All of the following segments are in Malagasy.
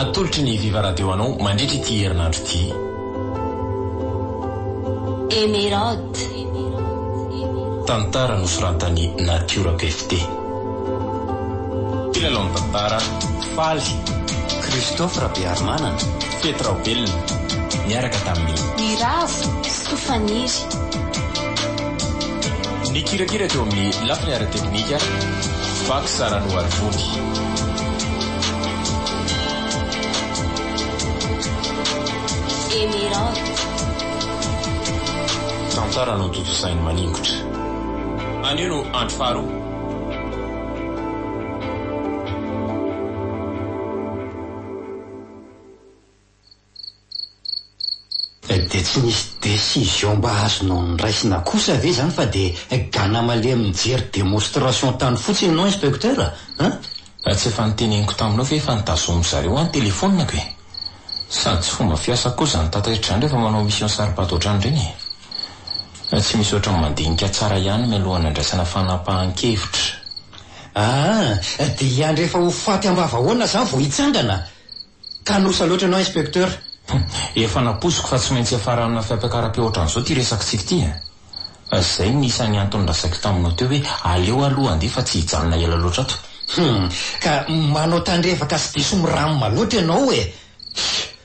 Atolotry ny Viva Radio anao mandritra ity herinandro ity. Emeraude. Tantara nosoratan'i Natiora PFT. Mpilalao ny tantara, Faly. Christophe Rabearimanana. Fety Raobelina. Niaraka tamin'i. Niravo, Sofaniry. Nikirakira teo amin'ny lafiny ara-teknika, Vax Ranoarivony. Emeraude. Tantara notontosain'i Maningotra. Anio no andro faharoa. Dia tsy nisy décision mba azonao noraisina kosa ve izany fa dia gana malemy nijery démonstration tany fotsiny ianao inspecteur a? Tsy efa noteneniko taminao ve fa notazomin-dry zareo aho ny telefaoniko e? Sady tsy fomba fiasa koa izany tataitra izany rehefa manao mission saro-pady ohatran'ireny e! Tsy misy ohatran'ny mandinika tsara ihany mialohan'ny handraisana fanapahan-kevitra. Aa! Dia hiandry efa ho faty am-bava ahoana izany vao hitsangana? Kanosa loatra ianao inspecteur. Efa nampoiziko fa tsy maintsy hiafara amina fampiakaram-peo ohatran'izao ity resakitsika ity e! Izay no isan'ny antony nolazaiko taminao teo hoe aleo aloha handeha fa tsy hijanona ela loatra ato. Hum! Ka manao tandrevaka sy diso miramma loatra ianao e!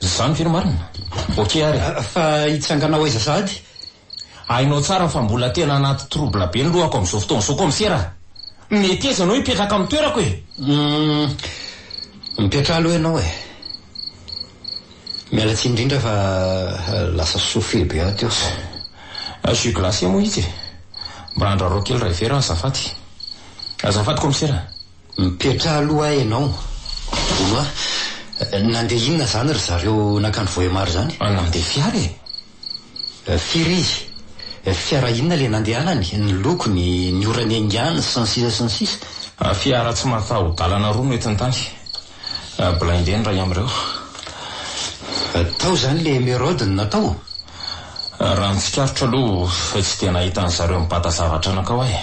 Izany ve no marina? Ok ary e! Fa hitsangana ho aiza sahady? Hainao tsara fa mbola tena anaty trouble be ny lohako amin'izao fotoana izao kaomisera a! Meteza ianao hipetraka amin'ny toerako e! Humm! Mipetraha aloha ianao e! Miala tsiny indrindra fa lasa soufflé be aho teo. Jus glacé moa itsy e! Mba andrarao kely iray vera azafady. Azafady kaomisera. Mipetraha aloha ianao. Hono a! Nandeha inona izany ry zareo nankany Vohemar izany? Nandeha fiara e! Firy izy? Fiara inona ilay nandehanany? Ny lokony, ny ora niaingàny, sy ny sisa sy ny sisa. Fiara tsy mataho-dalana roa no entiny tany. Blindé ny iray amin'ireo. Tao izany ilay émeraude no natao? Raha ny tsikaritro aloha tsy dia nahita an'zareo mibata zavatra nankao aho e.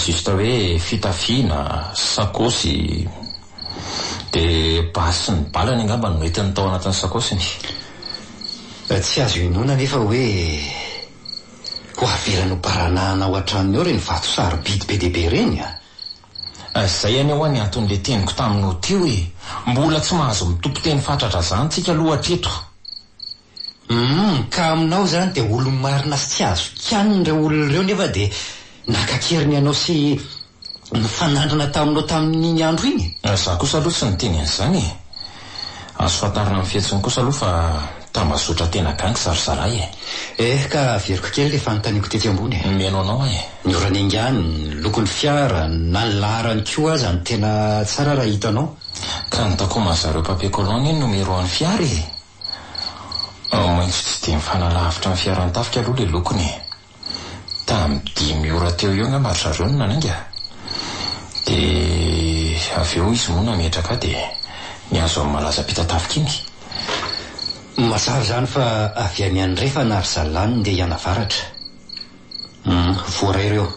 Juste hoe fitafiana, sakaosy, dia basy sy ny balany angamba no nentiny tao anatin'ny sakaosiny. Tsy azo inoana anefa hoe ho avelany ho baranahana ao an-tranony ao ireny vato sarobidy be dia be ireny a! Izay anie hoa ny anton'ilay teniko taminao teo e! Mbola tsy mahazo mitompo teny fatratra izany tsika aloha hatreto. Humm, ka aminao izany dia olo-marina sy tsy azo kianina ireo olona ireo nefa dia naka an-keriny anao sy nifanandrina taminao tamin'iny andro iny? Izaho kosa aloha tsy niteny an'izany e! Azo fantarina amin'ny fihetsiny kosa aloha fa tambazotra tena gangs ry zalahy e! Eh, ka averiko kely ilay fanontaniako tetsy ambony e! Mihaino anao aho e! Ny ora niaingàny, ny lokon'ny fiara, na ny laharany koa aza no tena tsara raha hitanao. Ka ny Tacoma zareo papier collant anie no numéro an'ny fiara e! Maitso tsy dia mifanalavitra amin'ny fiaran'ny tafika aloha ilay lokony e! Tamin'ny dimy ora teo eo angamba ry zareo no nanainga. Dia avy eo izy moa nametraka ahy dia nihazo an'i Malaza Ampitatafika iny. Mazava izany fa avy any andrefana ry zalahy no ndeha hianavaratra. Hum, voaray ireo.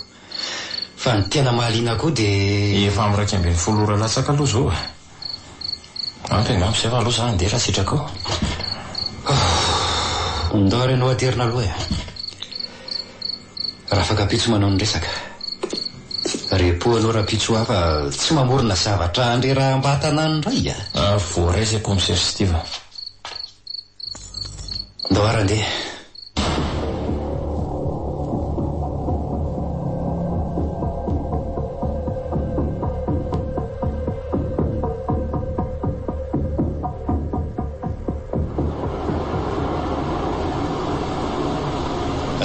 Fa ny tena mahaliana koa dia. Efa amin'ny 11 ora latsaka aloha izao e. Ampy angamba izay fa aleo za handeha raha sitrakao. Ndao ary ianao aterina aloha e. Rafakampitso manao ny resaka. Repos aloha rahampitso hoa fa tsy mamorona zavatra handreraham-batana any indray a. Voaray izay commissaire Steve. Ndao ary handeha.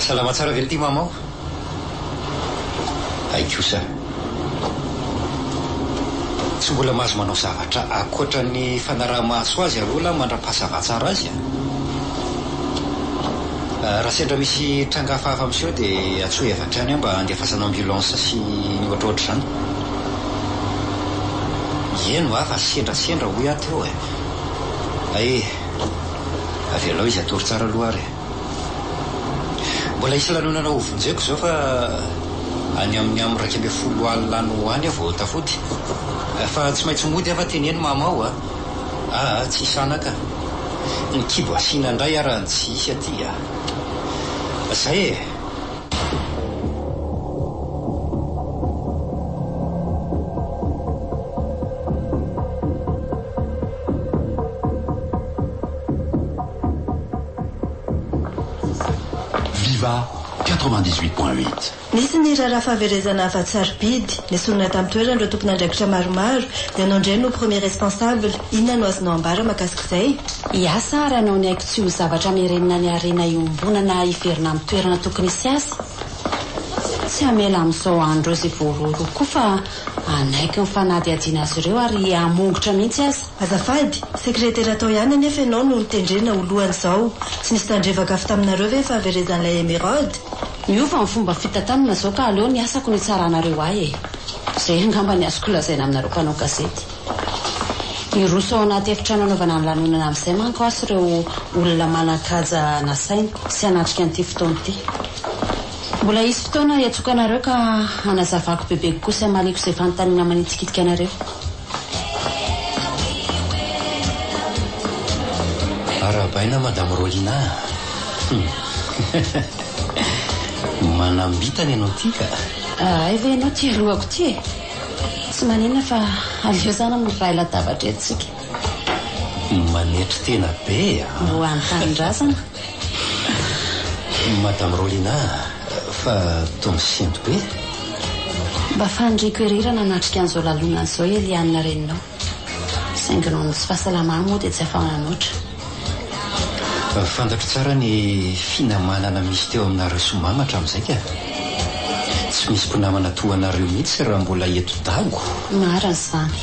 Salama tsara ve ity mama o? Hay kosa. Tsy mbola mahazo manao zavatra ankoatra ny fanaraha-maso azy aloha lahy mandra-pahazava tsara azy a! Raha sendra misy tranga hafahafa miseho dia antsoy avy hatrany aho mba handefasana ambulance sy ny ohatrohatr'izany. Eny hoa fa sendrasendra hoy aho teo e! Hay, avelao izy hatory tsara aloha ary e! Mbola hisy lanonana ho vonjeko izao fa any amin'ny amin'ny 11 alina any ho any aho vao tafody. Fa tsy maintsy mody aho fa teneno mama ao a! Aa tsisy anaka. Ny kibo asiana indray ara no tsy hisy aty a. Zay e! Viva 98.8. Nisy ny raharaha fahaverezana vato sarobidy. Nesorina tamin'ny toerany ireo tompon'andraikitra maromaro. Ianao indray no premier responsable. Inona no azonao ambara mahakasika izay? Hiasa ary hanao ny aiko tsy ho zavatra hamerenina ny harena iombonana hiverina amin'ny toerana tokony hisy azy. Tsy hamela amin'izao andro izay voarohirohy koa fa hanaiky ny fanadihadiana azy ireo ary hamongotra mihitsy aza. Azafady, sekretera tao ihany anefa ianao no notendrena ho lohan'izao. Tsy nisy tandrevaka avy taminareo ve ny fahaverezan'ilay Emeraude? Miova ny fomba fitantanana izao ka aleo ny asako no hitsaranareo ahy e! Izay angamba ny azoko lazaina aminareo mpanao gazety. Hiroso ao anaty efitrano hanaovana ny lanonana amin'izay manko aho sy ireo olona manan-kaja nasaina sy hanatrika an'ity fotoana ity. Mbola hisy fotoana hiantsoako anareo ka hanazavako bebe kokoa sy hamaliako izay fanontaniana manitikitika anareo. Arahabaina Madame Rolina a! Manam-bintana ianao ity ka! Hay ve ianao ity alohako ity e! Tsy maninona fa aleo izany miray latabatra eto isika. Manetry tena be a! Ho an'ny tanindrazana. Madame Rolina a! Fa toa misento be? Mba faniriako ery raha nanatrika an'izao lalonana izao i Eliane reninao. Saingy noho ny tsy fahasalamany moa dia tsy afa-manoatra. Fantatro tsara ny finamanana misy teo aminareo sy Mama hatramin'izay ka. Tsy misy mpinamana toa anareo mihitsy raha mbola eto Dago. Marina izany.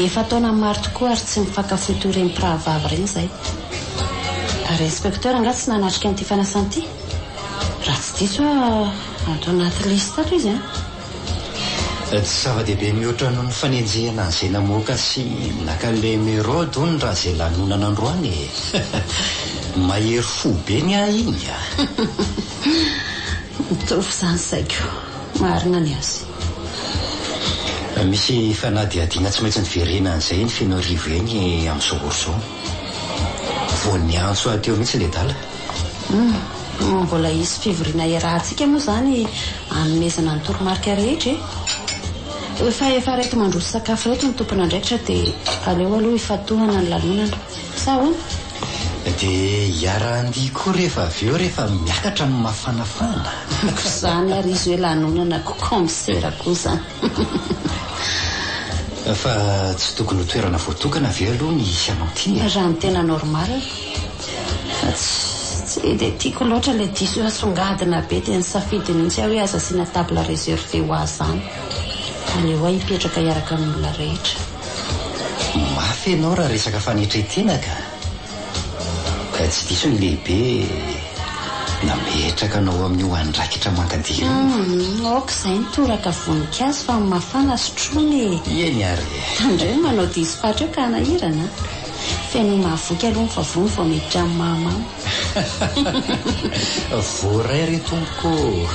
Efa taona maro tokoa ary tsy mifankafoy toy ireny mpirahavavy ireny izahay. Ary inspecteur angaha tsy nanatrika an'ity fanasana ity? Raha tsy diso aho, ato anaty liste ato izy an! Tsy zava-dehibe mihoatra noho ny fanenjehana an'izay namoaka sy naka an'ilay émeraude hono raha izay lanonana androany e! Mahery fo be ny ahy iny a! Mitovy izany saiko. Marina ny azy. Misy fanadihadiana tsy maintsy niverenana izay eny Fenoarivo eny amin'izao ora izao. Vao niantso ahy teo mihitsy ledala. Humm, mbola hisy fivoriana iarahantsika moa izany hanomezana ny toromarika rehetra e! Fa efa reto mandroso sakafo ireto ny tompon'andraikitra dia aleo aloha hifantohana ny lanonana. Sa ahoana? Dia hiara-handihy koa rehefa avy eo rehefa miakatra ny mafanafana. Ko izany ary izy hoe lanonana ko kaomisera koa izany. Fa tsy tokony ho toerana voatokana ve aloha ny hisy anao ity e? Raha ny tena normal. Fa tsy dia tiako loatra ilay diso asongadina be dia nisafidy mihitsy aho hoe aza asiana table réservée ho ahy izany. Aleo aho hipetraka hiaraka amin'ny olona rehetra. Mafy ianao raha resaka fanetren-tena ka. Tsy diso ny lehibe nametraka anao amin'io andraikitra mankadia io. Humm, aoka izay ny toraka voninkazo fa ny mafana sotroina e! Eny ary e! Tandremo manao diso fatra eo ka hanahirana a! Feno mahavoky aloha ny vavony vao miditra amin'ny mahamamo. Voaray re tompoko ô!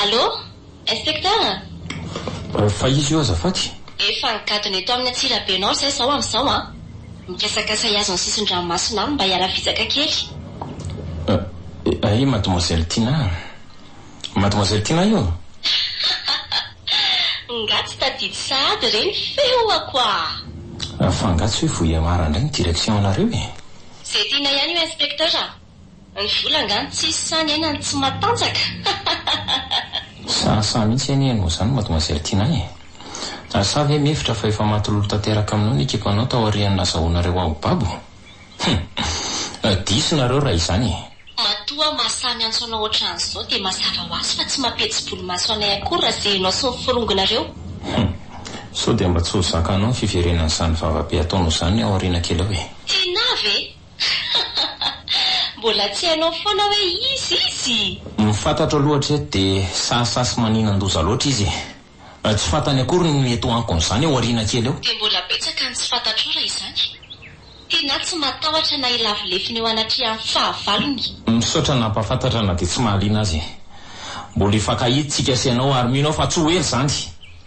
Allô? Inspecteur? Fa iza io azafady? Efa nigadona eto amin'ny Antsirabe Nord izay izao amin'izao an! Mikasakasa hihazo ny sisin-dranomasina any mba hiala vizaka kely. Ay mademoiselle Tina. Mademoiselle Tina io? Nga tsy tadidy sahady re ny feoko a! Fa nga tsy hoe Vohemar indray ny direction anareo e? Izay tiana ihany io inspecteur a! Ny vola angaha no tsisy sa ny aina no tsy matanjaka? Sahasaha mihitsy anie ianao izany mademoiselle Tina e! Sa ve mihevitra fa efa maty lolo tanteraka aminao ny ekipanao taorian'ny nazahoanareo aho babo? Hum! Diso nareo raha izany e! Matoa aho mahasahy miantso anao ohatran'izao dia mazava ho azy fa tsy mampihetsi-bolomaso anay akory raha izay ianao sy ny forongonareo. Hum! Sao dia mba tsy ho zakanao ny fiverenan'izany vava be ataonao izany ao aoriana kely ao e! Tina ve? Mbola tsy hainao foana hoe iza izy? Ny fantatro aloha hatreto dia sahasaha sy maninan-doza loatra izy e! Tsy fantany akory ny mety ho ankon'izany ao aoriana kely ao. Dia mbola betsaka ny tsy fantatrao raha izany. Tena tsy matahotra na hilavo lefona eo anatrehan'ny fahavalony. Misaotra nampahafantatra na dia tsy mahaliana aza e. Mbola hifankahita tsika sy ianao ary mino aho fa tsy ho ela izany.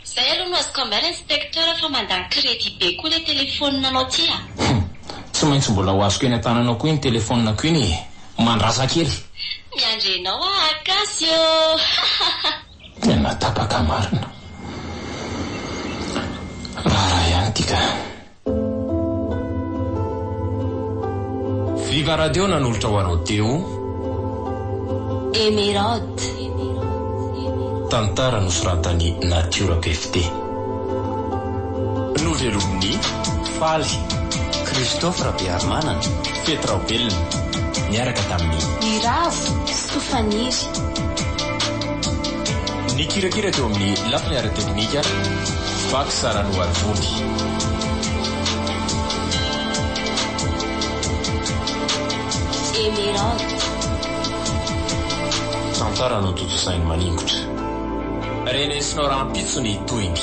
Zay aloha no azoko ambara inspecteur fa mandany crédit be koa le téléphone nao ty a. Hum. Tsy maintsy mbola ho azoko eny an-tananao koa iny téléphone-ko iny e. Mandrasa kely. Miandry anao aho Akasy ô! Tena tapaka marina. Raharaha ihany ity ka. Viva Radio nanolotra ho anao teo. Emeraude. Tantara nosoratan'i Natiora PFT. Novelomin'i Faly. Christophe Rabearimanana. Fety Raobelina. Niaraka tamin'i. Niravo sy Faniry. Nikirakira teo amin'ny lafiny ara-teknika, Vax Ranoarivony. Emeraude. Tantara notontosain'i Maningotra. Renesinao rahampitso ny tohiny.